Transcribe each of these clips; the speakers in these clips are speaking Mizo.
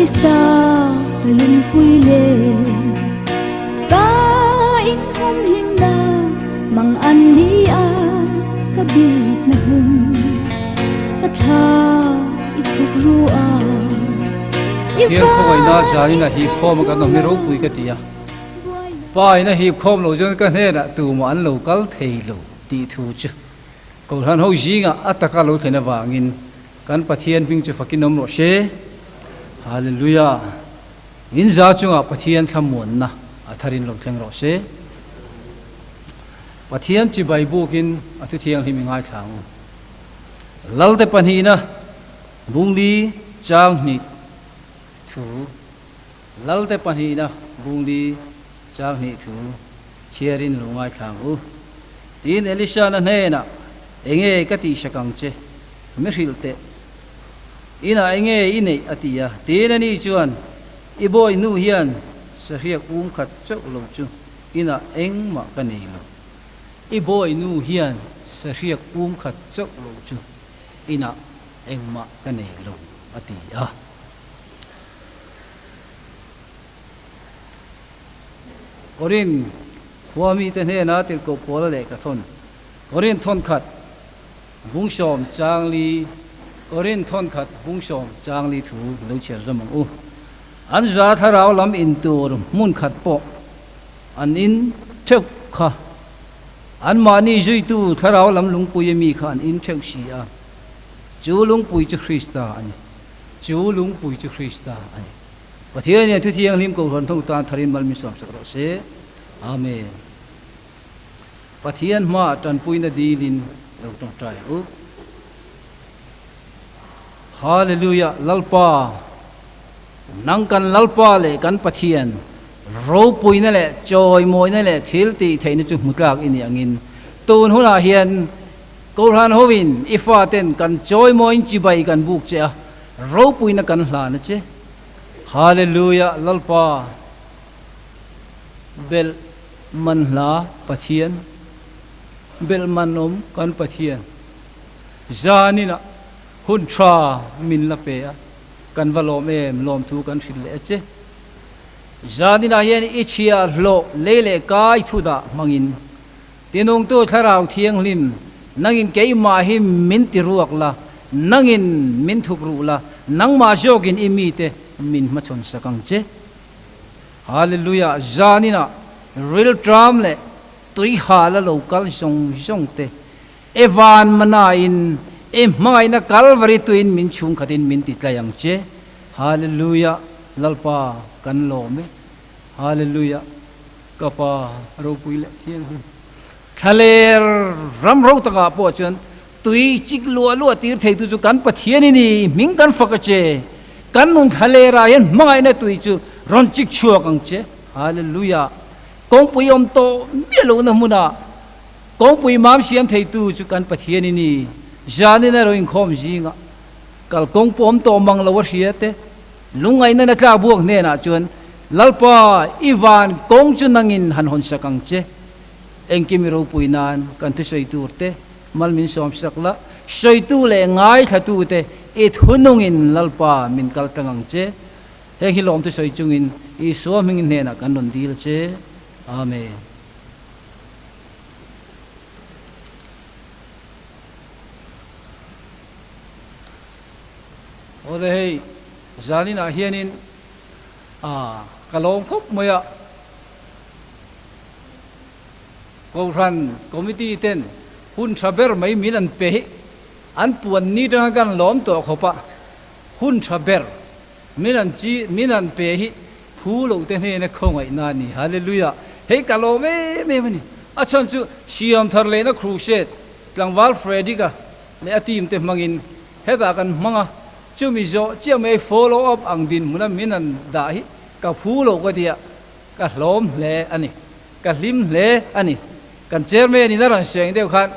Krista lungpui leh ka in humhimna mang an ni a ka bikna hmun ka thla i thuk ru a Pathian khawngaihna zanin a hip khawm a kan awm hi ropui ka ti a, Pa in a hip khawm loh chuan ka hnenah tumah an lo kal thei lo tih thu chu Kohhran ho zingah a taka lo thlen avangin kan Pathian hming chu fakin awm rawh se. Hallelujah! In za chungah Pathian thlamuanna a tharin lo thleng rawh se. Pathian chibai bukin a thu thianghlim i ngaithla ang u. Lalte pahnihna bungli chang hnih thu Lalte pahnihna bungli chang hnih thu chhiarin lo ngaithla ang u. Tin, Elisha-na hnenah, Enge ka tihsak ang che? Mi hrilh teh. Inah enge i neih? a ti a. Tin, ani chuan, I bawi hnu hian sahriak um khat chauh lo chu inah engmah ka nei lo. I bawi nu hian sahriak um khat chauh lo chu inah engmah ka nei lo, a ti a. Korin khua mite hnena tirhkoh Paula lehkha thawn, Korin thawn khat bungsawm changli, Korin thawn khat bungsawm changli thu lo chhiar zawm ang u. An za thlarau lam in tur hmun khat pawh an in theuh kha. Anmahni zuitu thlarau lam lungpui ami kha an in theuh si a, chu lungpui chu Krista a ni. Chu lungpui chu Krista a ni. Pathian hian thu thianghlim Kohhran thawng tan tharin mal min sawmsak rawh se. Amen. Pathian hmaah tanpuina dilin lo tawngtai ang u. Hallelujah Lalpa, nang kan Lalpa leh kan Pathian ropuina leh chawimawina leh thil tih theihna chu hmu tlak i nih angin tun hunah hian Kohhran hoin i faten kan chawimawiin chibai kan buk che a, Ropuina kan hlan a che. Hallelujah Lalpa belh man hla Pathian belh man awm kan Pathian zanin ah hun tha min la pe a kan va lawm em lawmthu kan hrilh leh a che. Zanin ah hian i chhia hlawh lei leh kai thu dah hmangin Tinungtu Thlarau Thianghlim, nangin keimah hi min ti ruak la, nangin min thuk ruh la, nangmah zawkin i mite min hmachhawn sak ang che. Hallelujah! Zaninah rilṭam leh tuihal a lo kal zawng zawng te, e van manain, e hmangaihna Kalvari tuiin min chhungkhatin min ti tlai ang che. Hallelujah! Lalpa kan lawm e. Hallelujah! Ka pa ropui leh thianghlim. Thlaler ram ro takah pawh chuan tui chik luah luah tir theitu chu kan Pathian i ni, hming kan fak a che. Kan nun thlalerah hian hmangaihna tui chu rawn chik chhuak ang che. Hallelujah! Kawngpui awm tawh miah lohna hmunah kawngpui mam siam theitu chu kan Pathian i ni. Zanin a ro inkhawm zingah kal kawng pawh awm tawh mang lo a hria te. Lungngaihna na tlak buak hnenah chuan, Lalpa, i van kawng chu nangin han hawn sak ang che. Engkim i ropui nan kan thusawi tur te mal min sawm sak la, sawitu leh ngaithlatu te i thunungin Lalpa min kal tlang ang che. Heng hi lawm thusawi chungin Isua hmingin hnenah kan rawn dil che. Amen. Awle hei zaninah hianin ah ka lawm khawp mai a, Kohhran committee ten hun tha ber mai min an pe hi an puan ni tanga kan lawm tawh khawp a, hun tha ber min an chi min an pe hi phu loh te hnena khawngaihna a ni. Hallelujah! Hei ka lawm em em a ni. A chhan chu siam thar lehna crusade tlangval Frederick-a leh a team te hmangin Hetah kan hmang a, chumi zawh chiah mai follow up ang dinhmuna min han dah hi ka phu loh ka ti a, ka hlawm hle a ni, ka hlim hle a ni. Kan chairman in a rawn sawi ang deuh khan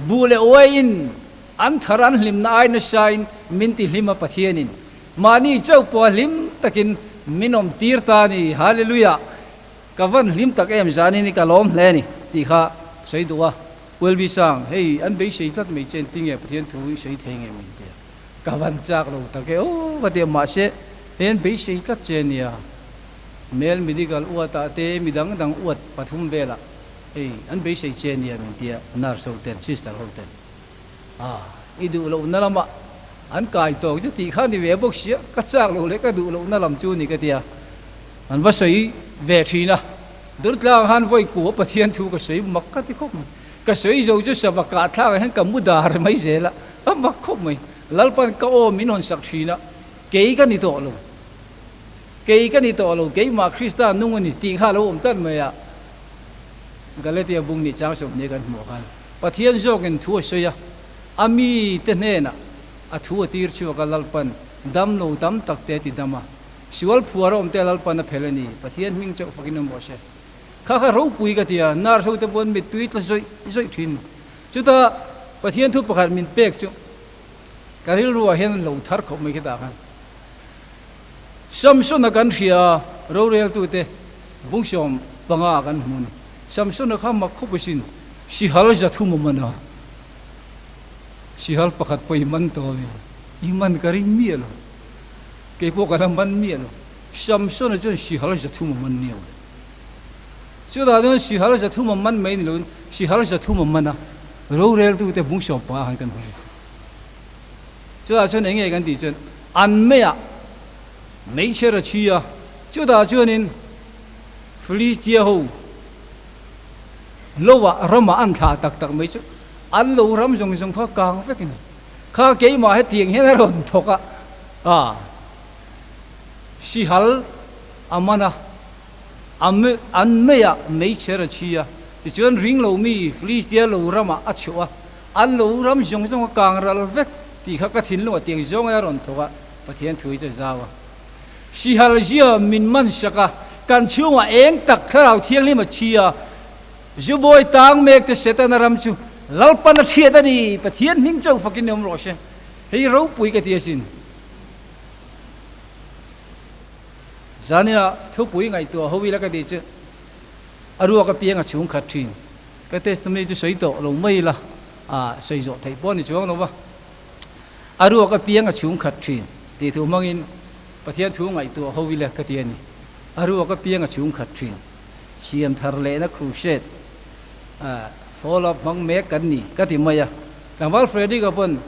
buh leh uaiin an thar an hlimna ai nasain min ti hlim a Pathianin mahni chauh pawh a hlim takin min awm tir ta a ni, Hallelujah! Ka van hlim tak em zanin hi ka lawm hle a ni tih kha sawi duh a. Welby Sang, hei an beisei tlat mai che engtin nge Pathian thu i sawi thei nge min ti a, ka van chak lo tak e aw ka ti a, mahse Hei an beisei tlat che nia. Mel medical uatah te midang dang uat pathum velah hei an beisei che nia min tia nurse ho ten sister ho ten ah i duh lohna lamah an kai tawk chu tih kha ni ve bawk sia ka chak loh leh ka duh lohna lam chu ni ka tia an va sawi ve thin a Durtlang han vawi kua Pathian thu ka sawi mak ka ti khawp mai ka sawi zo chu sava kah thlak ah hian ka mu dar mai zel a a mak khawp mai Lalpan ka aw min hawn sak thin a kei ka ni tawh lo. Kei ka ni tawh lo, keimah Krista nung a ni tih kha a lo awm tan mai a. Galatia bung nih chang 20 kan hmuh khan Pathian zawkin thu a sawi a, a mite hnenah a thu a tir chhuak a, Lalpan dam lo tam tak te a ti dam a, sual phuar a awm te Lalpan a phel a ni, Pathian hming chauh fakin awm rawh se. Kha kha ropui ka ti a, nurse ho te pawh an mittui tla zawih zawih thin. Chutah Pathian thu pakhat min pek chu ka rilruah hian lo thar khawp mai khitah khan. Samsona kan hria roreltute bung 15 ah kan hmu a ni. Samsona kha mak khawp asin, sihal 300 a man a, sihal pakhat pawh i man tawh a mi, i man ka ring miah lo, kei pawh ka la man miah lo. Samsona chuan sihal 300 a man nia ule. Chutah chuan sihal 300 a man mai ni loin sihal 300 a man a, roreltute bung 15 ah khan kan hmu a ni. Chutah chuan eng nge kan tih chuan an meiah meichher a chhi a, chutah chuanin Filistia ho lovah ramah an thlah tak tak mai chu an lo ram zawng zawng kha kang vek a ni. Kha keimah hetiang hian a rawn thawk a, a sihal a man a, an meiah meichher a chhi a, tichuan ring lo mi Filistia lo ramah a chhuah a, An lo ram zawng zawng a kang ral vek tih kha ka thinlung a tiang zawng a rawn thawk a, Pathian thu hi chu zau a. Sihal zia min man sak a, kan chhungah eng tak Thlarau Thianghlim a chhi a, Zubawi tang mek te Setana ram chu Lalpan a chhiat a ni, Pathian hming chauh fakin awm rawh se. Hei ropui ka ti asin. Zania thupui ngaihtuah ho ila ka tih chu a ruak apiang a chhung khat thin. Ka testimony chu sawi tawh lo mai ila, a sawi zawh theih pawh a ni chuang lo va. A ruak apiang a chhung khat thin tih thu hmangin Pathian thu ngaihtuah ho ila ka ti a ni. A ruak apiang a chhung khat thin. Siam thar lehna crusade follow up hmang mek kan ni ka ti mai a. Tlangval Frederick-a pawn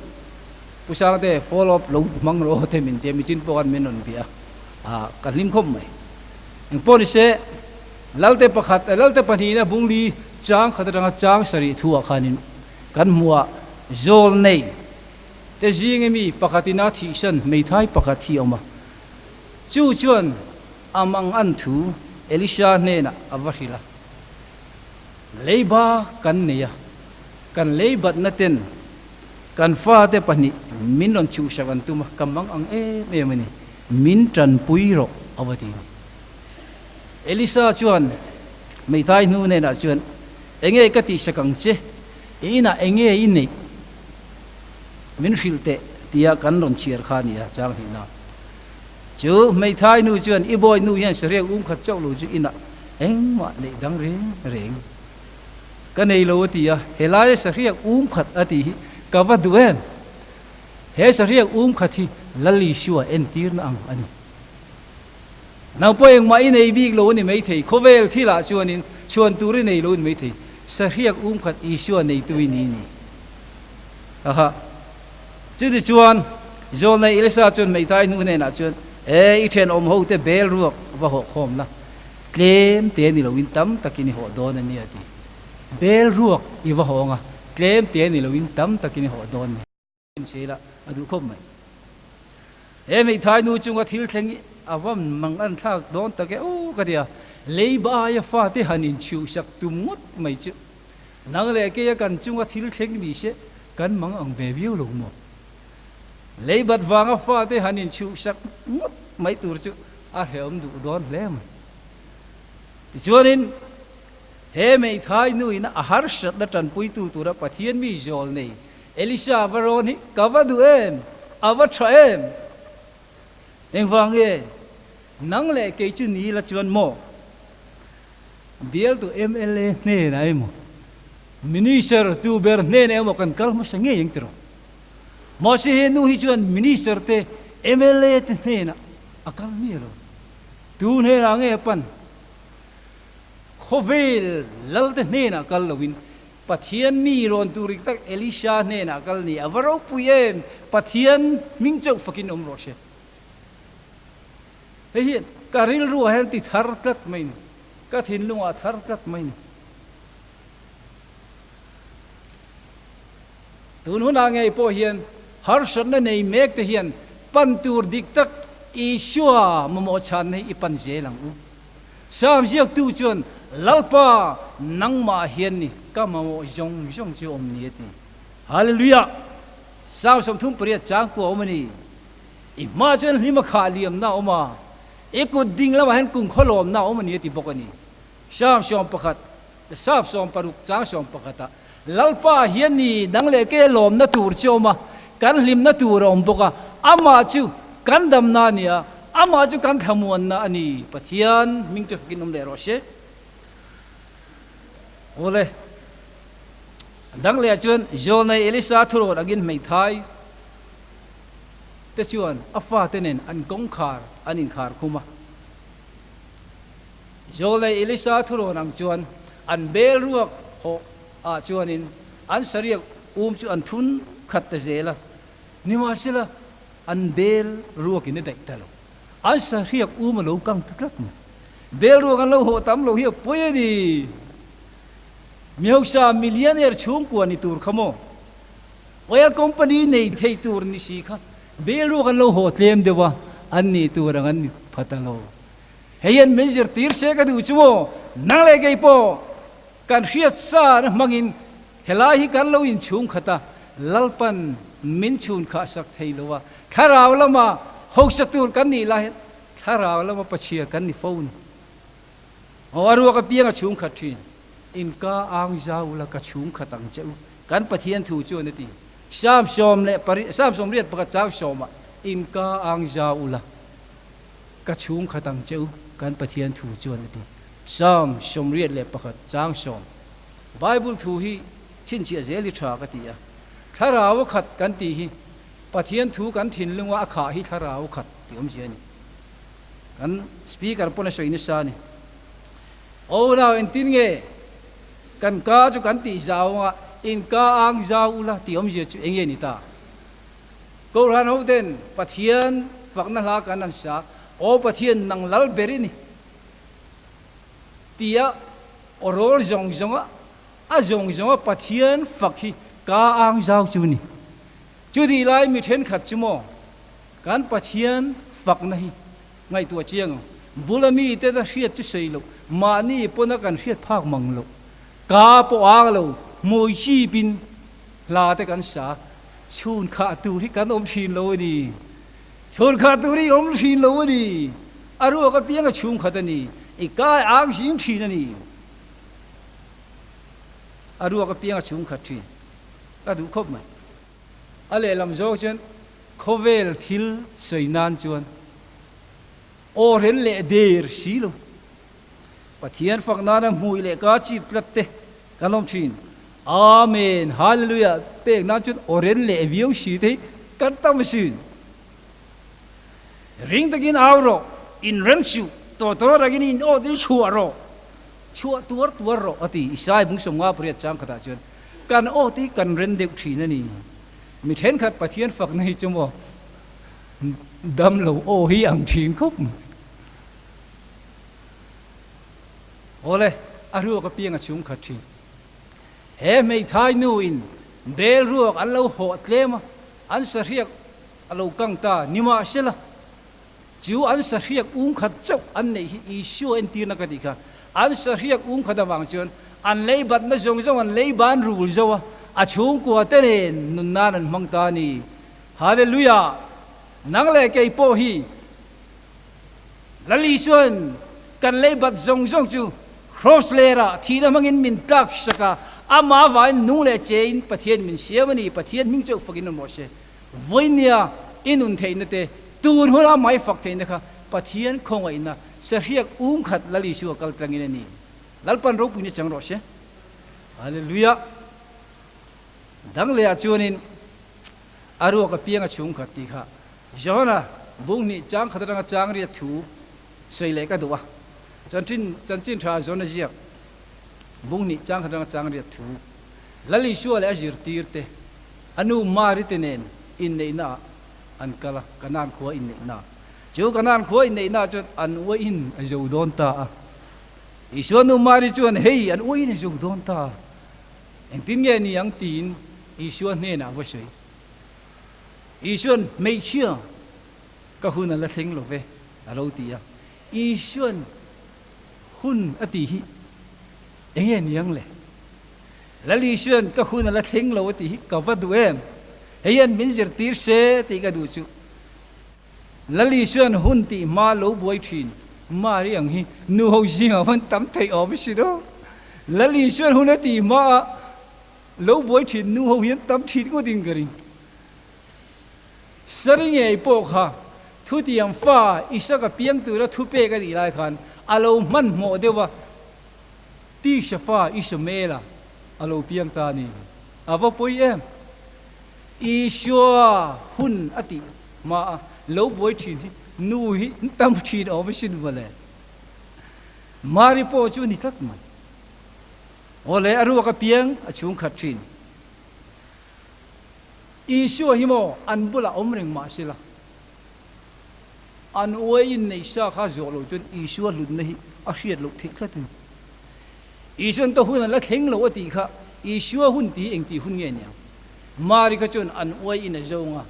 Pu Sangte follow up lo hmang rawh te min ti a, michin pawh khan min rawn bia a, ka hlim khawp mai. Engpawh ni se. Lalte pakhat, Lalte pahnihna bungli chang khat atanga chang sarih thuah khanin kan hmuh a, zawl nei te zinga mi pakhatin a thihsan hmeithai pakhat hi a awm a. Chu chuan a mang an thu Elisha hnenah a va hrilh a, Leiba kan nei a, kan leibatna ten kan fate pahnih min rawn chhuhsak an tum a, ka mang ang em em a ni, min tanpui rawh a va ti a ni. Elisa chuan Meitai hnu hnenah chuan, Enge ka tihsak ang che? I inah enge i neih? Min hrilh teh, tia kan rawn chhiar kha a ni a, chang hlihna. Chu Hmeithai nu chuan, I bawi nu hian sarek um khat chauh lo chu inah engmah neih dang reng reng ka nei lo a ti a, helaia sarek um khat a tih hi ka va duh em? He sarek um khat hi Lal Isua entirna ang a ni. Nang pawh engmah i nei bik lo a ni maithei, khawvel thilah chuanin chhuan tur i nei lo a ni maithei, sahriak um khat Isua neitu i ni ni. Aha. Chuti chuan Zawlnei Elisa chuan hmeitai hnu hnenah chuan, E, i thenawm ho te bel ruak va hawh khawm la, tlem te ni loin tam takin i hawh dawn a ni a ti. Bel ruak i va hawng a, tlem te ni loin tam takin i hawh dawn a ni. Inchhil a, a duh khawp mai. He hmeithai nu chunga thil thleng hi a va mang an thlak dawn tak e aw ka ti a, leiba aia fate han inchhiuhsak tum ngawt mai chu nang leh keia kan chunga thil thleng ni se kan mang ang ve viau lo maw? Leibat vanga fate han inchhiuhsak ngawt mai tur chu a hrehawm duh dawn hle mai. Tichuanin he hmeithai nuin a harsatna tanpuitu tura Pathian mi zawl nei Elisa va rawn hi ka va duh em? A va tha em? Engvang nge nang leh kei chu ni la chuan maw? Bialtu mla hnenah emaw, Minister tu ber hnenah emaw kan kal hmasa ngei ang tiraw? Mahse he nu hi chuan Minister te, mla te hnenah. A kal miah lo. Tu hnenah nge a pan? Khawvel lalte hnenah kal loin Pathian mi rawn tur dik tak Elisha hnenah kal ni. A va ropui em! Pathian hming chauh fakin awm rawh se. Hei hian ka rilruah hian ti thar tlat mai ni. Ka thinlungah thar tlat mai ni. Tun hunah ngei pawh hian harsatna nei mek te hian pan tur dik tak Isua mamawh chhanna hi i pan zel ang u. Sam ziaktu chuan, Lalpa, nangmah hian ni ka mamawh zawng zawng chu awm ni a ti. Hallelujah! Sam 38 chang kua awm a ni. I hma chuan hlim a khah liamna a awm a, i kut ding lamah hian kum khawlawmna a awm a ni a ti bawk a ni. Sam 11, Sam 60 chang 11 ah, Lalpa hian ni nang leh kei a lawmna tur che awm a, kan hlimna tur a awm bawk a, amah chu kan damna a ni a, amah chu kan thlamuanna a ni. Pathian hming chu fakin awm leh rawh se. Awle, dang lehah chuan Zawlnei Elisa thurawn angin hmeithai te chuan a fate nen an kawngkhar an inkhar khum a. Zawlnei Elisa thurawn ang chuan an bel ruak hawh ah chuanin an sariak um chu an thun khat ta zel a, nimahsela an bel ruakin a daih ta lo. An sariak um a lo kang ta tlat mai. Bel ruak an lo hawh tam lo hi a pawi a ni. Mihausa millionaire chhungkua ni tur kha maw? Oil company nei thei tur ni si kha bel ruak an lo hawh tlem deuh a, an nih tur ang an ni pha ta lo. Hei hian min zirtir se ka duh chu maw, nang leh kei pawh kan hriat sa na hmangin helai hi kan lo inchhung khat a, Lalpan min chhun khah sak thei lo a, thlarau lama hausa tur kan nih lai hian thlarau lama pachhia kan ni fo ni. Aw a ruak apiang a chhung khat thin, in ka ang zau ula ka chhung khat ang che u, kan Pathian thu chuan a ti. Sam sawm leh pariat, Sam sawmriat pakhat chang sawmah, in ka ang zau ula. Ka chhung khat ang che u, kan Pathian thu chuan a ti. Psalm 81 chang 10. Bible thu hi chhinchhiah zel hi tha ka ti a. Thlarau a khat kan tih hi Pathian thu kan thinlunga a khah hi thlarau a khat tih awmzia a ni. Kan speaker pawn a sawi nasa a ni. Aw nau entin nge kan ka chu kan tih zau anga in ka ang zau ula tih awmzia chu enge ni ta? Kohhran hoten Pathian fakna hla kan han sa, Aw Pathian, nang lal ber i ni, tia aw rawl zawng zawnga a zawng zawnga Pathian fak hi ka ang zau chu ni. Chutih lai mi thenkhat chu maw kan Pathian fakna hi ngaihtuah chiang ang. Bula mite ta hriat chu sei loh, mahni pawna kan hriat phak mang loh, ka pawh ang lo, hmui chipin hla te kan sa. Chhun khah tur hi kan awm thin lo a ni. Chhun khah tur hi awm thin lo a ni. A ruak apiang a chhung khat a ni. I kai ang zing thin a ni. A ruak apiang a chhung khat thin. Ka duh khawp mai. A lehlam zawk chuan khawvel thil sawi nan chuan aw ren leh der si lo. Pathian fak nana hmui leh ka chip tlat te kan awm thin. Amen Hallelujah pek nan chuan aw ren leh viau si te hi kan tam asin. Ring takin au rawh, in reng suh, tawtaw rakin in aw te chhuah rawh, chhuah tuar tuar rawh a ti. Isai bung 58 chang khatah chuan kan aw te hi kan ren deuh thin a ni. Mi thenkhat Pathian fakna hi chu maw dam lo aw hi ang thin khawp mai. Awle, a ruak apiang a chhung khat thin. He hmeithai nu in bel ruak an lo hawh tlem a, an sahriak a lo kang ta. Nimahsela, chu an sahriak um khat chauh an neih hi Isua entirna ka tih kha. An sahriak um khat avang chuan an lei batna zawng zawng an lei ban rul zo a, a chhungkua te nen nun nan an hmang ta a ni. Hallelujah! Nang leh kei pawh hi Lal Isua'n kan leibat zawng zawng chu Kraws lerah thihna hmangin min tlak sak a, amah avangin nung leh chein Pathian min siam a ni, Pathian hming chauh fakin awm rawh se. Vawinia i nun theihna te, tun huna mai fak theihna kha Pathian khawngaihna sahriak um khat Lal Isua kal tlangin a ni. Lalpan ropuina chang rawh se. Hallelujah! Dang lehah chuanin a ruak apiang a chhungkhat tih kha Johana. Bung hnih chang khat atanga chang riat thu sawi leh ka duh a. Chanchin Chanchin Tha Zawn a ziak bung hnih chang khat atanga chang riat thu Lal Isua leh a zirtir te a nu Mari te nen inneihna ah an kal a, Kanaan khua inneihna ah. Chu Kanaan khua inneihna ah chuan an uain a zo dawn ta a. Isua nu Mari chuan, Hei, an uain a zo dawn ta a, engtin nge ni ang? tiin Isua hnenah a va sawi. Isua'n, Hmeichhia, ka hun a la thleng lo ve, a lo ti a. Isua'n hun a tih hi eng nge ni ang le? Lal Isua'n ka hun a la thleng lo a tih hi ka va duh em? Hei hian min zirtir se tih ka duh chu. Lal Isua'n hun tih hma lo buai thin Mari ang hi nu ho zingah van tam theih awm si lo. Lal Isua'n hun a tih hma a lo buai thin nu ho hian tam thin ngawt in ka ring. Sari ngei pawh kha thutiang fa Isaka piang tura thupek a nih lai khan a lo hmanhmawh deuh a, Tisha fa Ismaela a lo piang ta a ni. A va pawi em? Isua hun a tih hma a lo buai thin hi nu hi tam thin awm asin mawle. Mari pawh chu a ni tlat mai. Aw le, a ruak apiang a chhung khat thin. Isua hi maw an bulah awm reng mah sela, an uai in neih sa kha zawh loh chuan Isua hlutna hi a hriat loh theih tlat a ni. Isua'n ka hun a la thleng lo a tih kha Isua hun tih hi engtih hun nge niang? Mari kha chuan an uai in a zawng a,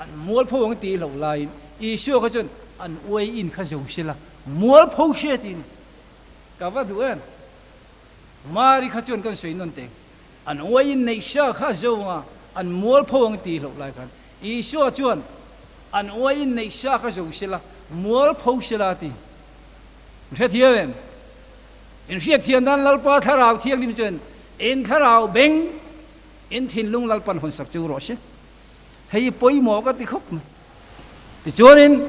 an mualpho ang tih loh laiin Isua kha chuan an uai in kha zo sela, mualpho hria tih a ni. Ka va duh em? Mari kha chuan kan sawi nawn teng. An uaiin neihsa kha zawnga an mualpho ang tih hlauh lai khan Isua chuan an uaiin neihsa kha zo sela, mualpho sela a ti. In hrethiam em? In hriatthiam nan Lalpa Thlarau Thianghlim chuan in thlarau beng, in thinlung Lalpan hawnsak chu rawh se. Hei hi pawimawh ka ti khawp mai. Tichuanin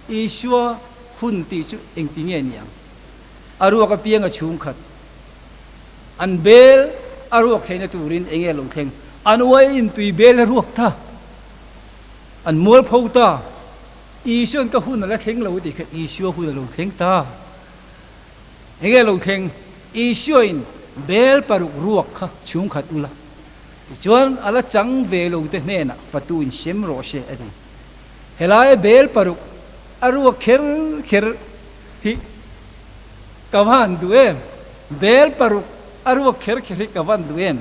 Isua hun tih chu engti nge ni ang? A ruak apiang a chhungkhat an bel a ruak theihna turin eng nge lo thleng? An uai in tui bel a ruak ta, an mualpho ta. Isua'n ka hun a la thleng lo tih kha Isua hun a lo thleng ta. Eng nge lo thleng? Isuain bel paruk ruak kha chhungkhat ula. Tichuan, a la chang ve lo te hnenah fatu in sem rawh se, a ti. Helai bel paruk a ruak kher kher hi ka van duh em? Bel paruk a ruak kher kher hi ka van duh em?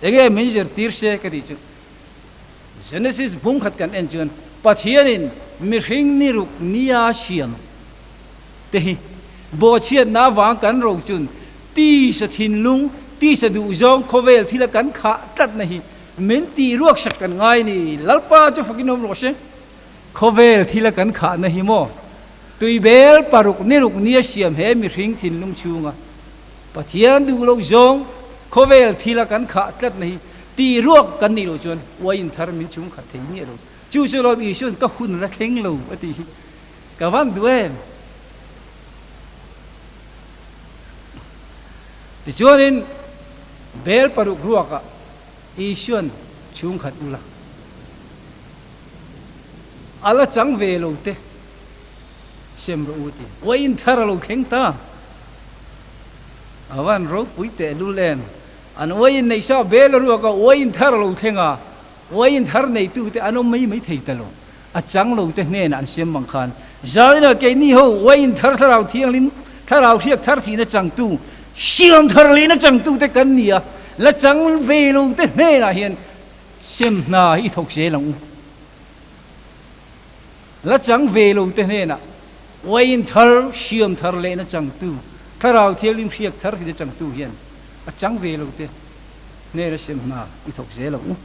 Enge min zirtir se ka tih chu. Genesis bungkhat kan en chuan Pathianin mihring ni ruk nia siam te hi bawhchhiatna avang kan ro chun tisa thinlung, tisa duhzawng khawvel thila kan khah tlatna hi min tih ruaksak kan ngai ni. Lalpa chu fakin awm rawh se. Khawvel thila kan khahna hi maw tuibel paruk ni ruk nia siam he mihring thinlung chhunga Pathian duh loh zawng khawvel thila kan khah tlatna hi tih ruak kan nih loh chuan uaiin thar min chhung khat thei miah lo. Chu chu lawm Isua'n ka hun la thleng lo a tih hi. Ka van duh em? Tichuanin bel paruk ruakah Isua'n chhungkhat ula a la chang ve lo te sem rawh u ti. Uaiin thar a lo thleng ta. A van ropui tehlul em? An uaiin neihsa bel a ruak a, uaiin thar a lo thleng a, uaiin thar neitute an awm mai mai thei ta lo. A chang lo te hnenah an siam bang khan Zaina keini ho uaiin thar thlarau thianghlim, thlarau hriak thar thihna changtu, siam thar lehna changtu te kan ni a, la chang ve lo te hnenah hian sem hna hi i thawk zel ang u. La chang ve lo te hnenah uaiin thar, siam thar lehna changtu, thlarau thianghlim hriak thar thihna changtu hian a chang ve lo te hnena sem hna i thawk zel ang u.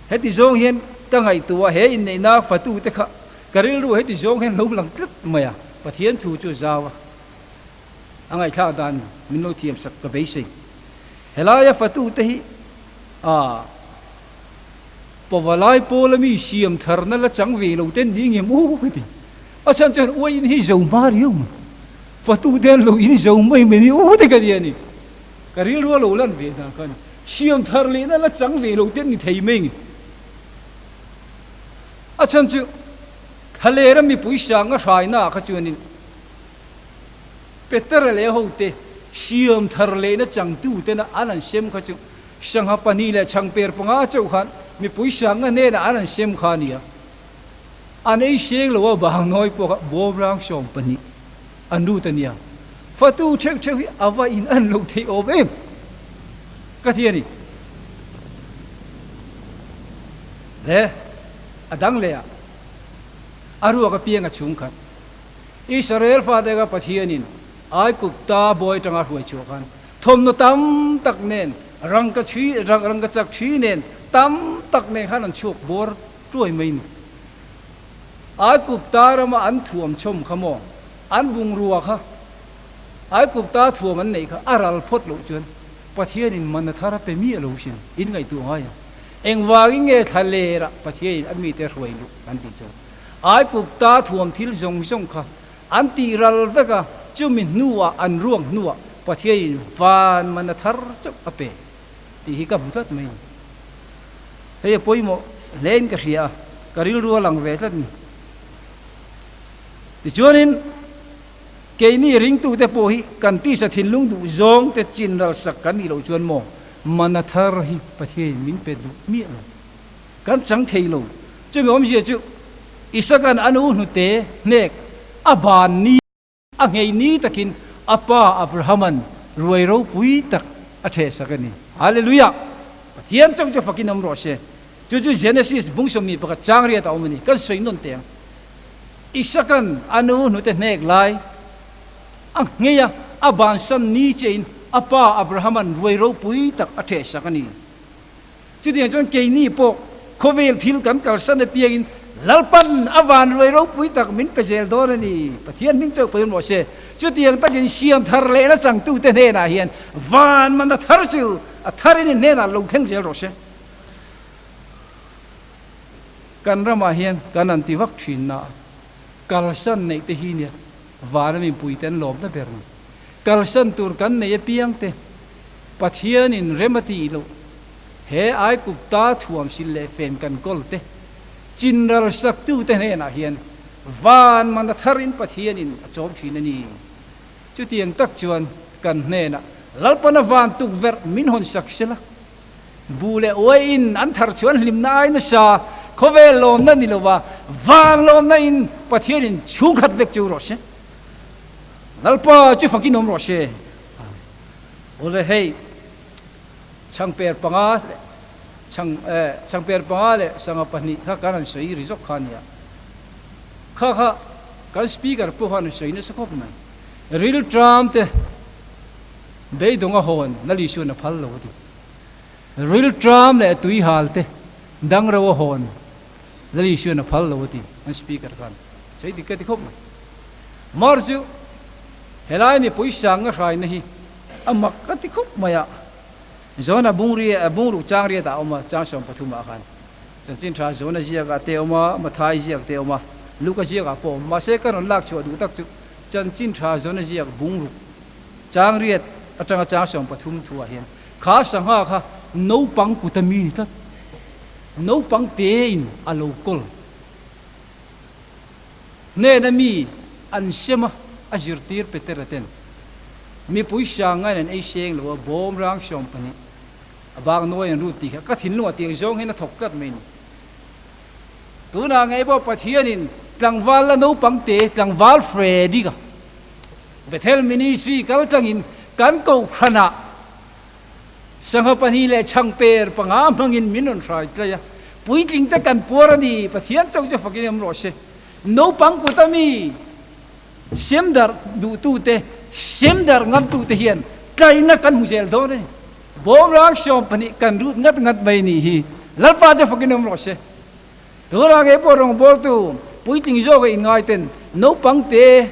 Heti zawng hian ka ngaihtuah he inneihna fatute kha ka rilru heti zawng hian lo lang tlat mai a, Pathian thu chu zau a, a ngaihthlak dan min lo thiam sak ka beisei. Helaia fatute hi a pavalai pawla mi siam tharna la chang ve lo ten ni ngem aw ka ti. A chhan chuan uaiin hi zo hma riau mai, fatute an lo in zo mai mai ni aw te ka ti a ni. Ka rilru a lo lan ve dan kha a ni. Siam thar lehna la chang ve lo te an ni thei mai nge. A chhan chu Thlalera mipui sanga hraina ah kha chuanin Petera leh hote siam thar lehna changtu tena an an sem kha chu sangha pahnih leh chhangper panga chauh khan mipui sanga hnenah an an sem kha a ni a. An ei seng lo a bang nawi pawh kha bawmrang 12 an lut a nia. Fatu theuh theuh hi a va in an lo theih awm em ka ti a ni. Le a dang leh ah a ruak apiang a chhung khat. Israel fate kha Pathianin Aigupta bawi atanga hruai chhuah khan thawmhnaw tam tak nen, rangka chhi, rangka chak chhi nen tam tak nen khan an chhuak bawr tuai mai ni. Aigupta rama an thuam chhawm kha maw, an bungrua kha Aigupta thuam an neih kha a ral phawt loh chuan Pathianin man a thar a pe miah lo sin, in ngaihtuah ngai ang. Engvangin nge thla lerah Pathianin a mite hruai luh an tih chuan Aigupta thuam thil zawng zawng kha an tih ral vek a, chumi hnuah an ruang hnuah Pathianin van man a thar chauh a pe tih hi ka hmu tlat mai a ni. Hei a pawimawh hlein ka hria a, ka rilru a lang ve tlat ni. Tichuanin keini ringtute pawh hi kan tisa thinlung duh zawng te chin ral sak kan nih loh chuan maw man a thar hi Pathianin min pe duh miah lo. Kan chang thei lo. Chumi awmzia chu Isaka'n a nu hnute hnek a ban ni a nghei ni takin a pa Abrahama'n ruai ropui tak a thehsak a ni. Hallelujah! Pathian chauh chu fakin awm rawh se. Chu chu Genesis bung 21 chang riat a awm a ni. Kan sawi nawn teh ang. Isaka'n a nu hnute hnek lai a nghei a, a bansan ni chiahin a pa Abrahama'n ruai ropui tak a thehsak a ni. Chutiang chuan keini pawh khawvel thil kan kalsan apiangin Lalpan a van ruai ropui tak min pe zel dawn a ni. Pathian hming chauh pawhin rawh se. Chutiang takin siam thar lehna changtute hnenah hian van man a thar chu a tharin in hnenah lo thleng zel rawh se. Kan ramah hian kan an ti vak thin na a, kalsan neih te hi nia vana mipuite an lawmna ber ni. Kalsan tur kan nei apiangte Pathianin rem a tih loh, he Aigupta thuamsil leh fen kan kawl te, chinral saktute hnenah hian van man a tharin Pathianin a chawm thin a ni. Chutiang tak chuan kan hnenah Lalpana van tukverh min hawn sak sela, bu leh uaiin an thar chuan hlimna ai nasa, khawvel lawmna ni lova van lawmna in Pathianin chhungkhat vek chu rawh se. Lalpa chu fakin awm rawh se. Awle hei chhangper panga leh chhang eh chhangper panga leh sangha pahnih kha kan han sawi ri zawk kha a nia. Kha kha kan speaker pawh khan an sawi nasa khawp mai. Ril tram te beidawng a hawn na li chuan a phal lo a ti. Ril tram leh tui hal te dang reuh a hawn na li chuan a phal lo a ti an speaker khan sawi dik ka ti khawp mai. Mar chu Helai mipui sanga hraina hi a mak ka ti khawp mai a, Zona bungria bungruk chang riat ah a awm a, chang 13 ah khan chanchin tha Zona ziak ah te a awm a, Mathai ziak te a awm a, Luka ziak ah pawh a awm. Mahse ka rawn lak chhuah duh tak chu chanchin tha Zona ziak bungruk chang riat atanga chang 13 thu ah hian kha sangha kha naupang kut a mi ni tlat, naupang te in a lo kawl. Hnena mi an sem a, a zirtir Petera ten mipui sangain an ei seng lo a, bawm rang 12 a bak nuai an rut tih kha ka thinlungah tiang zawng hian a thawk tlat mai ni. Tunah ngei pawh Pathianin tlangval la naupang te, tlangval Freddy ka Bethel Ministry kal tlangin kan kohhranah Sangha pahnih leh chhangper panga hmangin min rawn hrai tlai a, puitling te kan puar a ni, Pathian chauh chu fakin awm rawh se. Naupang kut a mi sem darh duhtute, sem darh ngamtute hian tlaina kan hmu zel dawn a ni. Bawmrang 12 kan rut ngat ngat mai nih hi, Lalpa chu fakin awm rawh se. Tunah ngei pawh rawngbawltu puitling zawka inngaiten naupang te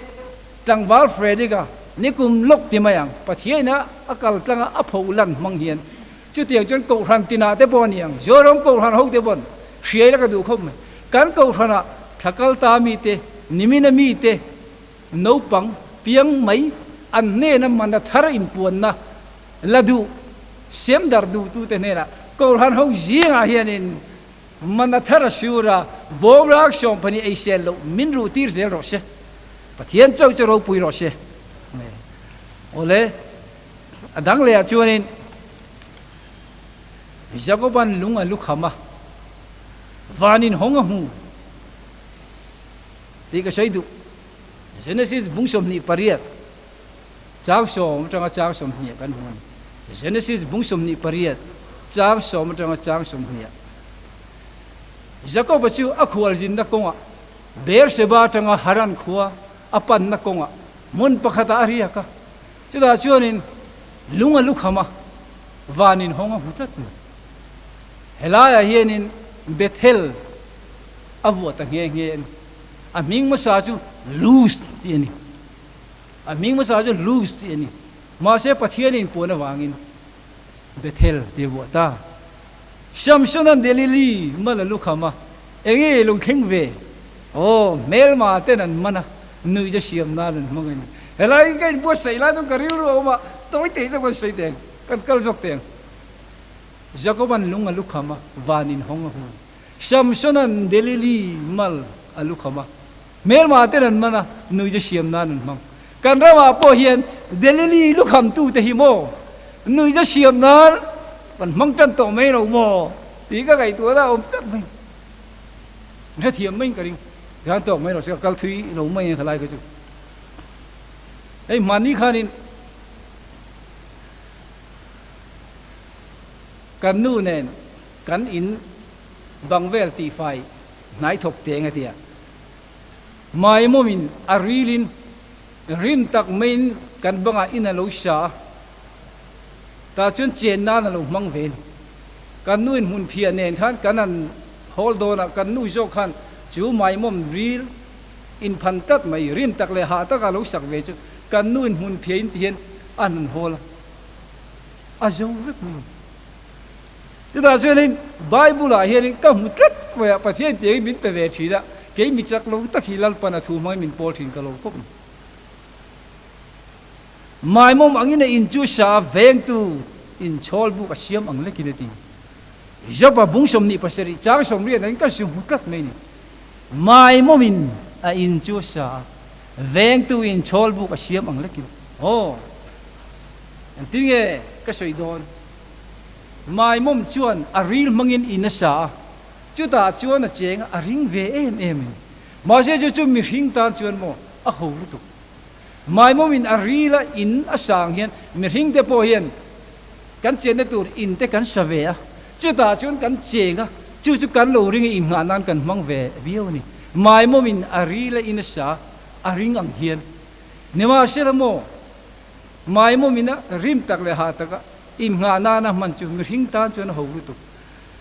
tlangval Frederick-a nikum lawk ti mai ang, Pathiaina a kal tlanga a pho lan hmang hian chutiang chuan Kohhran tinah te pawh a ni ang, Zoram Kohhran ho te pawn hriai la ka duh khawp mai. Kan Kohhranah thla kal ta mite, nimina mite naupang piang mai an hnena mana thar inpuanna la duh, sem dar duhtute hnenah Kohhran ho zingah hianin Mana thar a sur a, Bawmrang sawmpahnih ei sel loh min ruh tir zel rawh se. Pathian chauh chu ropui rawh se. Awle, a dang lehah chuanin Jakoban lung a lu kham a, vanin hawng a hmu tih ka sawi duh. Genesis bung 28, chang sawm atanga chang 20 kan hmu a ni. Genesis bung 28, chang sawm atanga chang 20. Jakoba chu a khualzinna kawngah Beersheba atanga Haran khua a panna kawngah hmun pakhatah a riak a. Chutah chuanin lung a lukham a, vanin hawng a hmu tlat mai. Helaiah hianin Bethel a vuah ta nghe nghe a ni. A hming hmasa chu Luz tih a ni. A hming hmasa chu Luz tih a ni. Mahse Pathianin puan avangin Bethel tih a vuah ta. Samsona'n Delili mal a lukham a, Enge lo thleng ve? Aw, hmelma ten an man a, nuih te siam nan an hmang a ni. Helai ka inbuatsaih lai chuan ka rilru a awm a, tawi teh zawk an sawi teng, kan kal zawk teng. Jakoba'n lung a lukham a, van inhawng a hmu. Samsona'n Delili mal a lukham a, hmelma ten an man a, nuih te siam nan an hmang. Kan ramah pawh hian Delili lukhamtute hi maw nuihza siam nan kan hmang tan tawh mai lo maw tih ka ngaihtuah a awm tlat mai. Hrethiam maiin ka ring. Tihian tawk mai lo se ka kal thui lo mai a khalai kha chu. Hei hmanni khanin kan nu nen kan in bang vel tihfai hnai thawk teng a tia. Maimawmin a rilin rim tak maiin kan bangah in a lo hria a, tah chuan chen nan a lo hmang ve a ni. Kan nuin hmunphiah nen khan kan han hawl dawn a, kan nu zawk khan chu maimawm ril inphan tlat mai, rim tak leh hah taka lo sak ve chu kan nuin hmunphiahin ti hian a han hawl a, a zo vek mai a ni. Chutah chuanin Bible-ah hianin ka hmu tlat mai a, Pathian tiangin min pe ve thin a, kei mi chak lo tak hi Lalpan a thu hmangin min pawl thin ka lo khawp mai. Maimawm angin a in chu sa a vengtu inchhawl buk a siam ang lekin a ti. Job-a bung 27 chang 80 angin ka zu hmu tlat mai a ni. Maimawmin a in chu sa a vengtu inchhawl buk a siam ang lekin. Aw, engtin nge ka sawi dawn? Maimawm chuan a ril hmangin in a sa a, chutah chuan a cheng a, a ring ve em em a ni. Mahse chu chu mihring tan chuan maw a ho lutuk. Maimawmin a ril a in a sa ang hian mihring te pawh hian kan chenna tur in te kan sa ve a, chutah chuan kan cheng a, chu chu kan lo ring a innghah nan kan hmang ve viau a ni. Maimawmin a ril a in a sa a, a ring ang hian. Nimahsela maw Maimawmin a rim tak leh hah taka Innghah nana hman chu mihring tan chuan a ho lutuk.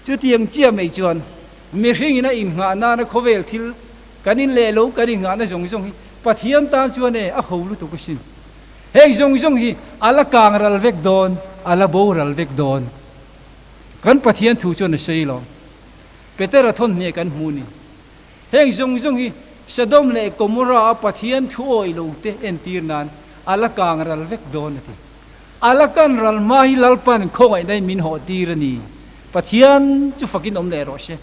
Chutiang chiah mai chuan mihringin a innghah nana khawvel thil kan in leh lo kan innghahna zawng zawng hi Pathian tan chuan e a ho lutuk asin. Heng zawng zawng hi a la kang ral vek dawn, a la bo ral vek dawn. Kan Pathian thu chuan a sawi lo. Petera thawnhne kan hmu ni. Heng zawng zawng hi Sodom leh Gomorrah a Pathian thu awih lo te entir nan a la kang ral vek dawn a ti. A la kan ral hma hi Lalpan khawngaihna in min hawh tir a ni. Pathian chu fakin awm leh rawh se.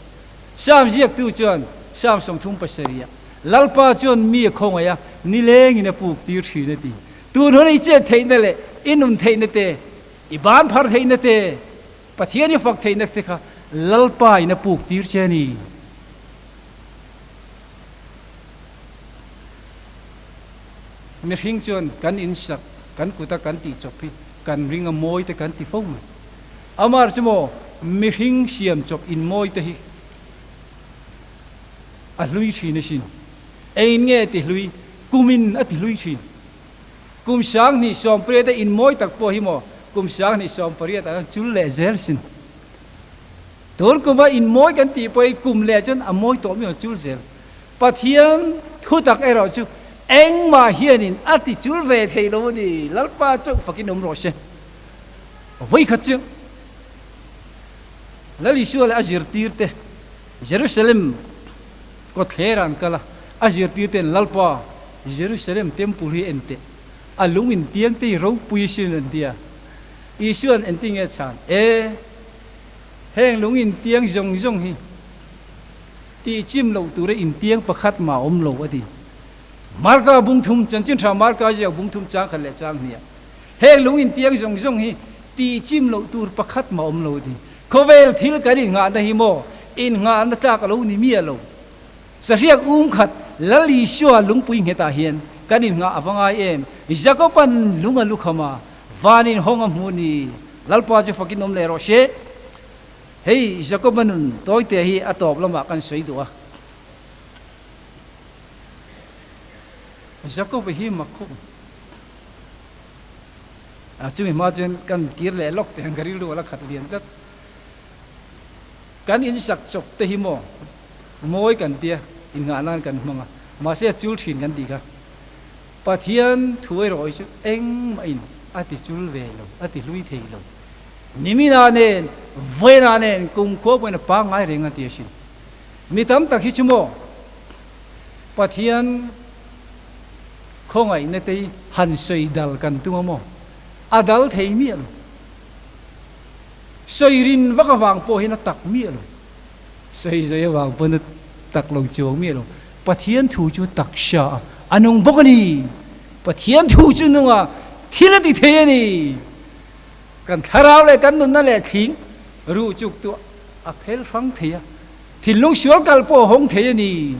Sam ziaktu chuan Sam 37 ah, Lalpa chuan mi a khawngaih a, nilengin a puk tir thin a ti. Tun hun i chet theihna leh i nun theihna te, i ban phar theihna te, Pathian i fak theihna te kha Lalpa in a puk tir che a ni. Mihring chuan kan insak, kan kuta kan tih chawp hi kan ring a mawi te kan ti fo mai. Amar chu maw mihring siam chawp in mawi te hi a hlui thin asin. Engin nge ti hlui? Kumin a ti hlui thin. Kum 2018 a in mawi tak pawh hi maw kum 2018 ah khan chul leh zel asin. Tun kuma in mawi kan tih pawh hi kum leh chuan a mawi tawh mi chul zel. Pathian thutak erawh chu engmah hianin a ti chul ve thei lo a ni. Lalpa chauh fakin awm rawh se. Vawikhat chu Lal Isua leh a zirtirte Jerusalem kawtthler ah an kal a, a zirtirte'n Lalpa, Jerusalem temple hi en teh, a lung intiang te hi ropui asin an ti a. Isua'n engtin nge a chhan? E, heng lung intiang zawng zawng hi. Tih chim loh tura intiang pakhat mah awm lo, a ti. Marka bung thum, Chanchin Tha Marka ziak bung thum chang khat leh chang hnih ah heng lung intiang zawng zawng hi tih chim loh tur pakhat mah awm lo, a ti. Khawvel thil kan innghahna hi maw innghahna tlak a lo ni miah lo. Sahriak um khat Lal Isua lungpui nghetah hian kan innghah a va ngai em? Jakoban lung a lukham a, vanin hawng a hmu ni. Lalpa chu fakin awm leh rawh se. Hei Jakoba nun tawite hi a tawp lamah kan sawi duh a. Jakoba hi mak khawp ang. A chumi hma chuan kan kir leh lawk teh ang ka rilru a la khat lian tlat. Kan insak chawp te hi maw mawi kan tia inngah nan kan hmang a, mahse a chul thin kan tih kha. Pathian thu erawh hi chu engmahin a ti chul ve lo, a ti hlui thei lo. Nimina nen, Vawiina nen kumkhua pawhin a pangngai reng a ti asin. Mi tam tak hi chu maw Pathian khawngaihna te hi han sawi dal kan tum a maw? A dal thei miah lo. Sawi rin vak avang pawh hian a tak miah lo. Sawi zai avang pawn a tak lo chuang miah lo. Pathian thu chu taksa a, a nung bawk a ni. Pathian thu chu nung a, thil a ti thei a ni. Kan thlarau leh kan nunna leh thling ruh chuk tu a phel hrang thei a, thinlung sual kal pawh a hawng thei a ni.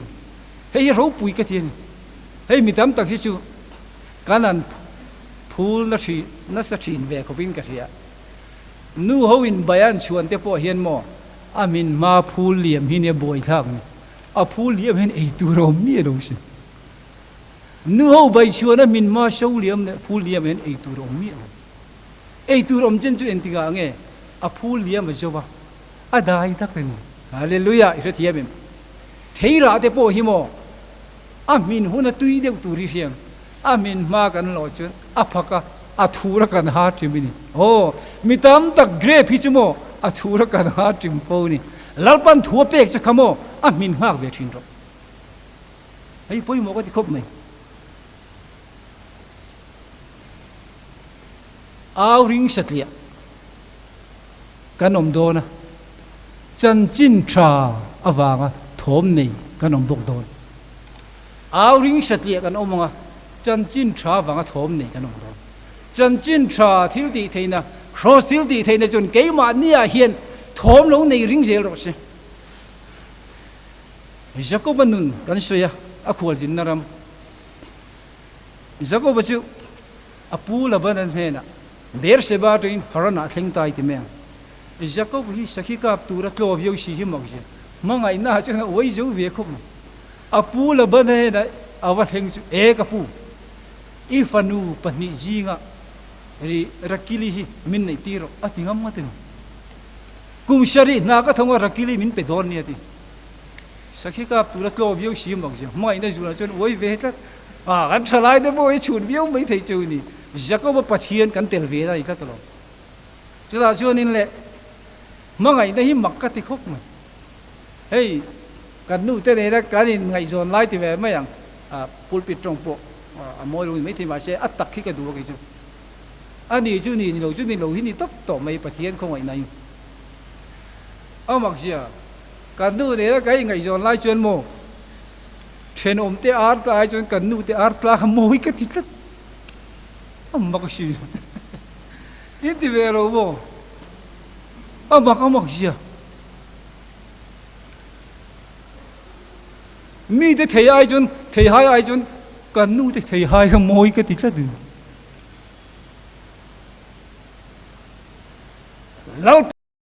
Hei hi ropui ka ti a ni. Hei mi tam tak hi chu kan an phul na thin nasa thin ve khawpin ka hria. Nu ho in bayan chhuan te pawh hian maw a min hma phul liam hi nia buai thlak ni. A phul liam hian ei tur a awm miah lo si. Nu ho bai chhuan a min hma so liam leh phul liam hian ei tur a awm miah lo. Ei tur awm chen chu engtikah nge a phul liam a zo va, a dai tak a ni. Hallelujah! I hrethiam em? Theirah te pawh hi maw a hmin hun a tui deuh tur hi hriang, a hmin hma kan lawh chuan a phak a, a thur a kan ha ṭim a ni. Aw, mi tam tak grape hi chu maw a thur a kan ha ṭim fo a ni. Lalpan thu a pek che kha maw a hmin nghak ve ṭhin rawh. Hei pawimawh ka ti khawp mai. Au ring satliah kan awm dawn a, chanchin tha avanga thawm nei kan awm bawk dawn. Au ring satliah kan awm ang a, chanchin tha avanga thawm nei kan awm dawn. Chanchin tha thil tih theihna, Kraws thil tih theihna chuan keimahniah hian thawm lo nei ring zel rawh se. Jakoba nun kan sawi a, a khualzinna ram. Jakoba chu a pu Labana hnenah Beersheba atangin Haran-ah thleng ta i ti mai ang. Jakob hi sakhi kap tura tlaw viau si hi mak zia. Hmangaihnaah chuan a uai zo ve khawp mai. A pu Labana hnenah a va thleng chu, E ka pu, i fanu pahnih zingah ri Rakili hi min neih tir rawh, a ti ngam ngawt a ni. Kum sarih hna ka thawng a Rakili min pe dawn nia ti. Sakhi kap tura tlaw viau si mak zia. Hmangaihna zulah chuan uai ve tlat. A, kan tha lai te pawh hi chhun viau mai thei chu ni. Jakoba Pathian kan tel ve a ni tlat alawm. Chutah chuanin leh hmangaihna hi mak ka ti khawp mai. Hei kan nu te nena kan in ngaihzawn lai ti ve mai ang. A, pulpit tawng pawh a mawi lo ni maithei mahse a tak hi ka duh a kei chu. A ni chu ni, ni lo chu ni lo hi ni tawp tawh mai Pathian khawngaihna in. A mak zia, kan nu nena kan in ngaihzawn lai chuan maw Thenawm te ar tla ai chuan kan nu te ar tla kha mawi ka ti tlat. A mak a si. In ti ve lo maw? A mak a mak zia. Mi te thei ai chuan thei hai ai chuan kan nu te thei hai kha mawi ka ti tlat. Lal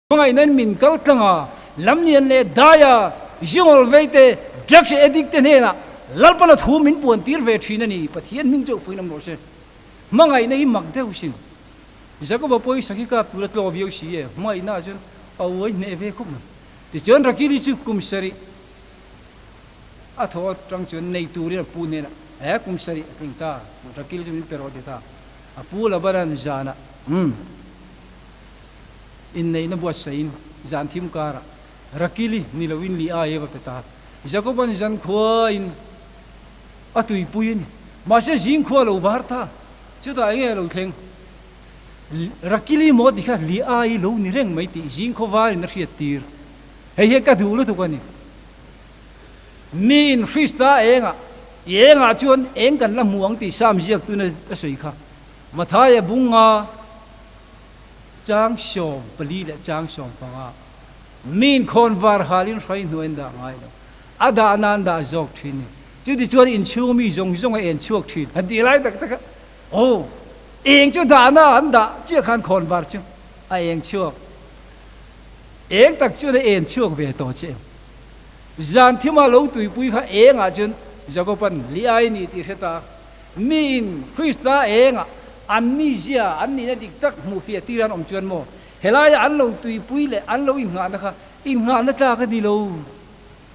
Hmangaihnain min kal tlang a, lamlian leh daia zingawl vei te, drugs addict te hnenah Lalpana thu min puan tir ve thin a ni, Pathian hming chauh fuin awm rawh se. Hmangaihna hi mak deuh sin. Jakoba pawisa khi kap tura tlaw viau si e, hmangaihna ah chuan a uai hneh ve khawp mai. Tichuan Rakili chu kum sarih a thaw atang chuan nei turin a pu hnenah, He kum sarih a tling ta, Rakili chu min pe rawh ti ta. A pu Labanan zanah, Umm. Inneihna buatsaihin zan thim karah Rakili ni loin li ai va pe ta. Jakoban zan khuain a tuipui a ni. Mahse zing khua lo var ta. Chutah enge a lo thleng? Rakili maw ti kha li ai lo ni reng mai tih zing khaw varin a hriat tir. Hei hian ka duh lutuk a ni. Miin Krista engah, i engah chuan eng kan la hmu ang tih Sam ziaktun a sawi kha. Mathaia bunga chang 14 leh chang 15. Miin khawnvar halin hrai hnuai an dah ngai lo. A dah nan dah zawk thin ni. Chutichuan inchhung mi zawng zawng a en chhuak thin an tih lai tak tak a. Aw, eng chu dahna an dah chiah khan khawnvar chu a eng chhuak. Eng tak chuan a en chhuak ve tawh che em? Zan thima lo tuipui kha engah chuan Jakoban li ai ni tih hre ta. Miin Krista engah an mizia, an nihna dik tak hmuh fiah tir an awm chuan maw? Helaia an lo tuipui leh an lo innghahna kha innghahna tlak a ni lo,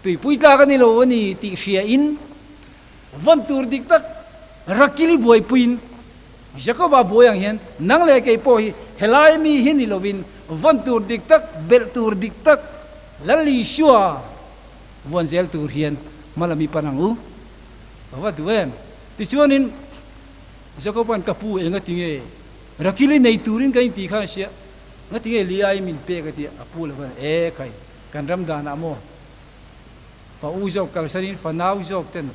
tuipui tlak a ni lo a ni tih hriain vawn tur dik tak Rakili buaipuiin Jakoba buai ang hian nang leh kei pawh hi helai mi hi ni lovin vawn tur dik tak, belh tur dik tak Lal Isua vuan zel tur hian hma la mi pan ang u. Ka va duh em? Tichuanin Jakoba'n ka pu enga tinge? Rakili nei turin ka inti khan sia, ngatinge Liai min pek a tia, a pu lo khan, E khai, kan ram danah maw fa u zawk kalsanin fa nau zawk ten,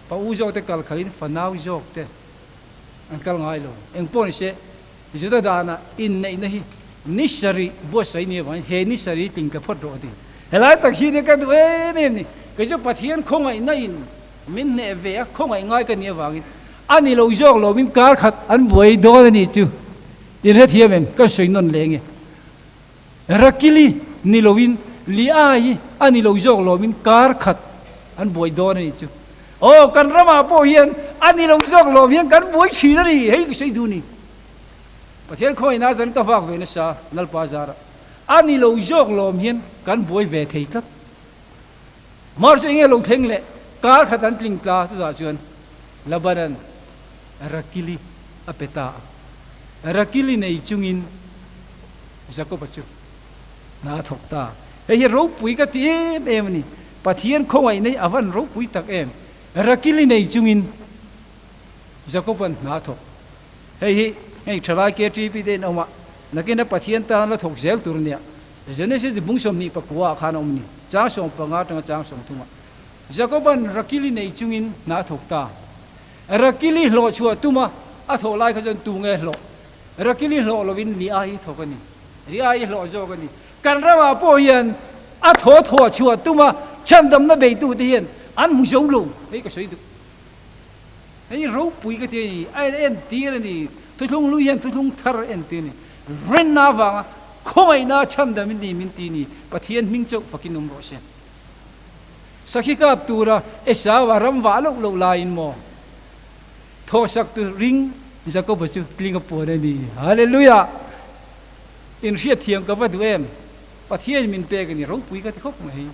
fa u zawk te kal khalin fa nau zawk te an kal ngai lo. Eng pawh ni se, Juda danah inneihna hi ni sarih buatsaih ni avangin he ni sarih tling tla phawt rawh a ti. Helai tak hi nia ka duh em em ni, kei chu Pathian khawngaihna in Min hneh ve a, khawngaih ngai ka nih avangin a ni lo zawk lo min kar khat an buai dawn a nih chu. In hrethiam em? Ka sawi nawn leh nge. Rakili ni loin Liai hi a ni lo zawk lo min kar khat an buai dawn a nih chu. Aw, kan ramah pawh hian a ni lo zawk lo hian kan buai thin a ni, hei ka sawi duh ni. Pathian khawngaihna zan ka vak ve nasa Lalpa zarah a ni lo zawk lawm hian kan buai ve thei tlat. Mar chu enge lo thleng leh kar khat an tling tla chutah chuan Labanan Rakili a pe ta a. Rakili nei chungin Jakoba chu hna a thawk ta. Hei hi ropui ka ti em em a ni. Pathian khawngaih nei a van ropui tak em. Rakili nei chungin Jakoban hna a thawk. Hei hi hei thalai KTP te in awm a, nakina Pathian tan la thawk zel tur nia. Genesis bung 29 ah khan a awm ni, chang 15 atanga chang 30 ah. Jakoban Rakili nei chungin hna a thawk ta. Rakili hlawh chhuah tuma a thawh lai kha chuan tu nge hlawh? Rakili hlawh lovin Liai thawk a ni. Liai hlawh zawk a ni. Kan ramah pawh hian a thaw thawh chhuah tuma chhandamna beitute hian an hmu zo lo. Hei ka sawi duh. Hei ropui ka ti a ni, a entir a ni. Thuthlung hlui hian thuthlung thar a entir a ni. Rinna avanga khawngaihna chhandam in ni min ti ni, Pathian hming chauh fakin awm rawh se. Sakhi kap tura Esau a ram vah loh loh laiin maw thawhsak tu ring Jakoba chu tling a puan a ni. Hallelujah! Inhriatthiam ka va duh em? Pathian min pek a ni, ropui ka ti khawp mai.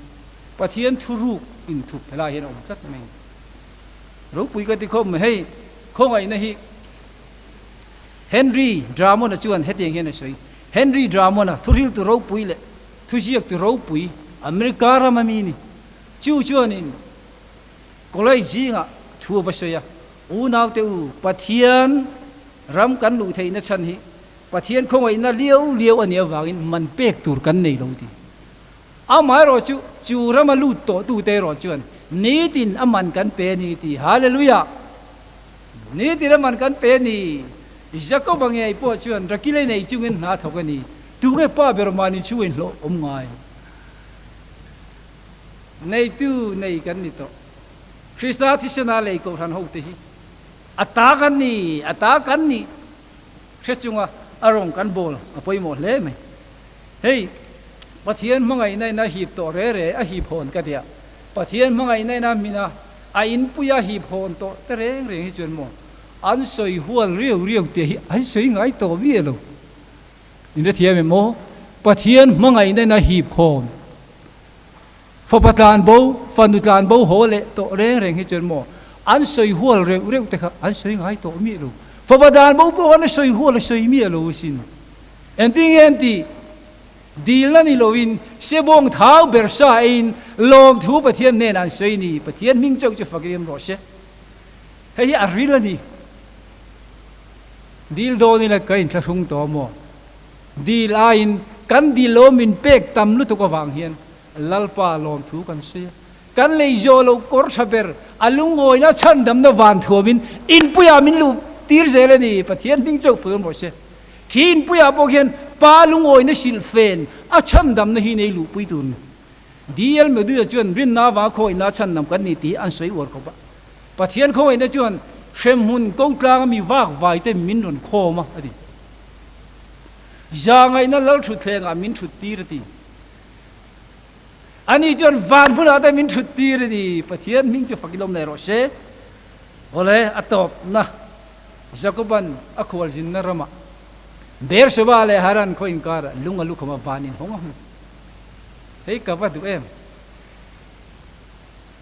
Pathian thuruk inthup helai hian a awm tlat mai. Ropui ka ti khawp mai. Hei khawngaihna hi Henry Drummond-a chuan hetiang hian a sawi, Henry Drummond-a thuhriltu ropui leh thuziaktu ropui America rama mi ni. Chu chuanin college zingah thu a va sawi a, Unaute u, Pathian ram kan luh theihna chhan hi Pathian khawngaihna liau liau a nih avangin man pek tur kan nei lo ti. Amaherawh chu, chu rama lut tawh tute erawh chuan nitin a man kan pe a ni ti. Hallelujah! Nitin a man kan pe a ni. Jakoba ngei pawh chuan Rakilei nei chungin hna thawk a ni. Tunge pa ber mahni chhung inhlawh awm ngai? Neitu nei kan ni tawh. Krista thisena lei kohhran hote hi a ta kan ni, a ta kan ni hre chunga a rawng kan bawl a pawimawh hle mai. Hei, Pathian hmangaihna in a hip tawh re re, a hip hawn ka tia. Pathian hmangaihna in a hmin a, a inpui a hip hawn tawh te reng reng hi chuan maw an sawi hual riau riau tih hi an sawi ngai tawh miah lo. In hrethiam em aw? Pathian hmangaihna in a hip hawn. Fapa tlan bo, fanu tlan bo haw leh tawh reng reng hi chuan maw an sawi hual reuh reuh te kha an sawi ngai tawh miah lo. Fapa dan bo pawh khan a sawi hual a sawi miah lo asin. Engtin nge an tih? Dilna ni loin sebawng thau ber sa eiin lawmthu Pathian hnenah an sawi ni. Pathian hming chauh chu fak em rawh se. Hei hi a ril a ni. Dil dawn ila ka inthlahrung tawh maw? Dil aiin kan dil lo min pek tam lutuk avang hian Lalpa lawmthu kan sawi a. Kan lei zawh loh kawr tha ber a lungawina chhandamna van thuamin inpuiah min luh tir zel a ni. Pathian hming chauh fur maw se. Khi inpuiah pawh khian Pa lungawina silhfen a chhandamna hi nei luhpui tur ni. DL Moody-a chuan rinna avanga khawngaihna a chhandam kan ni tih hi an sawi uar khawp a. Pathian khawngaihna chuan hremhmun ko tlanga mi vak vai te min rawn khawm a, a ti. Zahngaihna lal thutthlengah min thut tir a ti. Ani chuan van bulah te min thut tir a ni. Pathian hming chu fak ilawm leh rawh se. Awle, a tawpna Jakoban a khualzinna ramah Beersheba leh Haran khaw inkarah lung a lukham a van inhawng a hmu. Hei ka va duh em?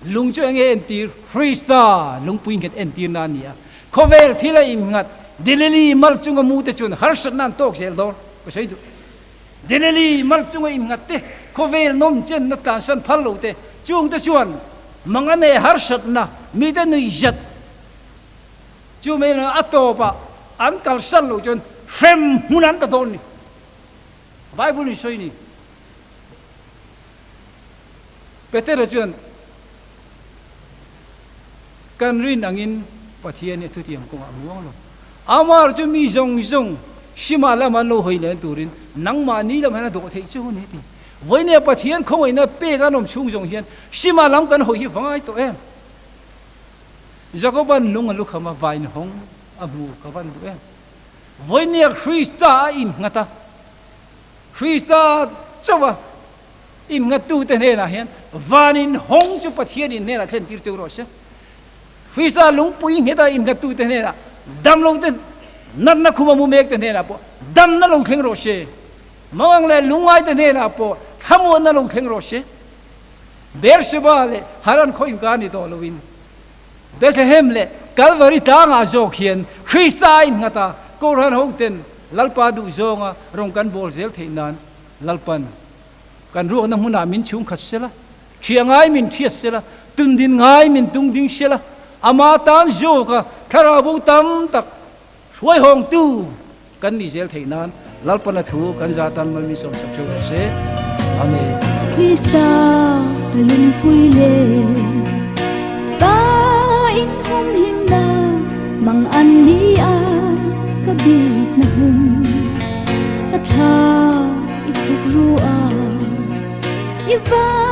Lung chu enge entir? Krista lungpui nghet entirna a ni a. Khawvel thil a innghat Delili mal chunga mu te chuan harsatna an tawk zel dawn. Ka sawi duh. Delili mal chunga innghat te, khawvel nawm chenna tlansan phal lo te, chungte chuan mangane harsatna mite nuihzat chu mai a tawpah an kalsan loh chuan hrem hmun an ta dawn ni. Bible in sawi ni. Petera chuan, Kan rin angin Pathian hi a thutiam kawngah a muang lo. Amar chu mi zawng zawng Shima lama an lo hawi len turin nangmahni lam hian a dawh theih chu a ni ti. Vawinia Pathian khawngaihna pek an awm chhung zawng hian Shima lam kan hawi hi va ngai tawh em? Jakoban lung a lukham a vainhawng a hmu ka van duh em? Vawinia Krista a innghat a, Krista chauh a inngattute hnenah hian van inhawng chu Pathianin hnenah thlen tir cheu rawh se. Krista lungpui ngheta inngattute hnenah damlote natna khuma mu mekte hnenah pawh damna lo thleng rawh se. Mangang leh lungngaite hnenah pawh thlamuanna lo thleng rawh se. Beersheba leh Haran khaw inkar ni tawh loin Bethlehem leh Kalvari tlangah zawk hian Krista a innghat a, Kohhran hoten Lalpa duh zawnga rawn kan bawl zel theih nan Lalpan kan ruakna hmunah min chhungkhat sela, ṭhia ngai min ṭhiat sela, tundin ngai min tungding sela, ama tan zawka thlarau bo tam tak hruaihawngtu kan nih zel theih nan Lalpana thu kan za tan mal min sawmsak theuh rawh se. Amen. Krista ka lungpui le ka in humhimna mang an ni a ka bik na hun ka thla i thuk ru a i va.